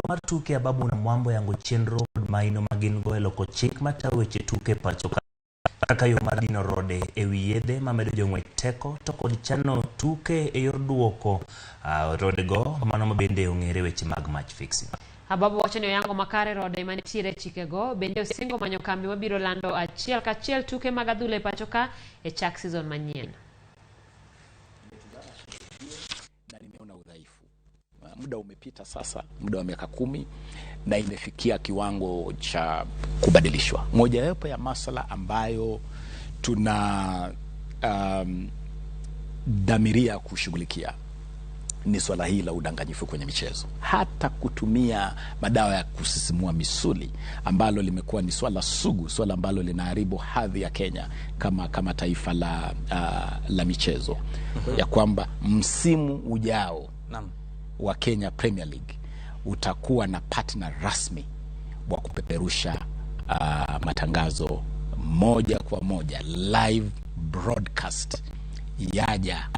Mar tuke Ababu na Mwambo yango chenro kod maino ma gin go e loko chik matayo weche tuke e pacho ka kaka yo mar dino rode e wi yedhe mamedo jong'wech teko to kod chano tuke e yor duoko rodego mano ma bende ong'ere weche mag match fixing. Ababu wacho ni oyango makare rode manitiere e chikego, bende osingo manyo kambi mabiro lando achiel kachiel tuke mag adhula e pacho ka e chak season manyien. Na nimeona udhaifu. Muda umepita sasa, muda wa miaka 10, na imefikia kiwango cha kubadilishwa. Mojawapo ya masuala ambayo tuna dhamiria kushughulikia ni swala hili la udanganyifu kwenye michezo, hata kutumia madawa ya kusisimua misuli, ambalo limekuwa ni swala sugu, swala ambalo linaharibu hadhi ya Kenya kama taifa la michezo. Ya kwamba msimu ujao wa Kenya Premier League utakuwa na partner rasmi wa kupeperusha matangazo moja kwa moja, live broadcast yaja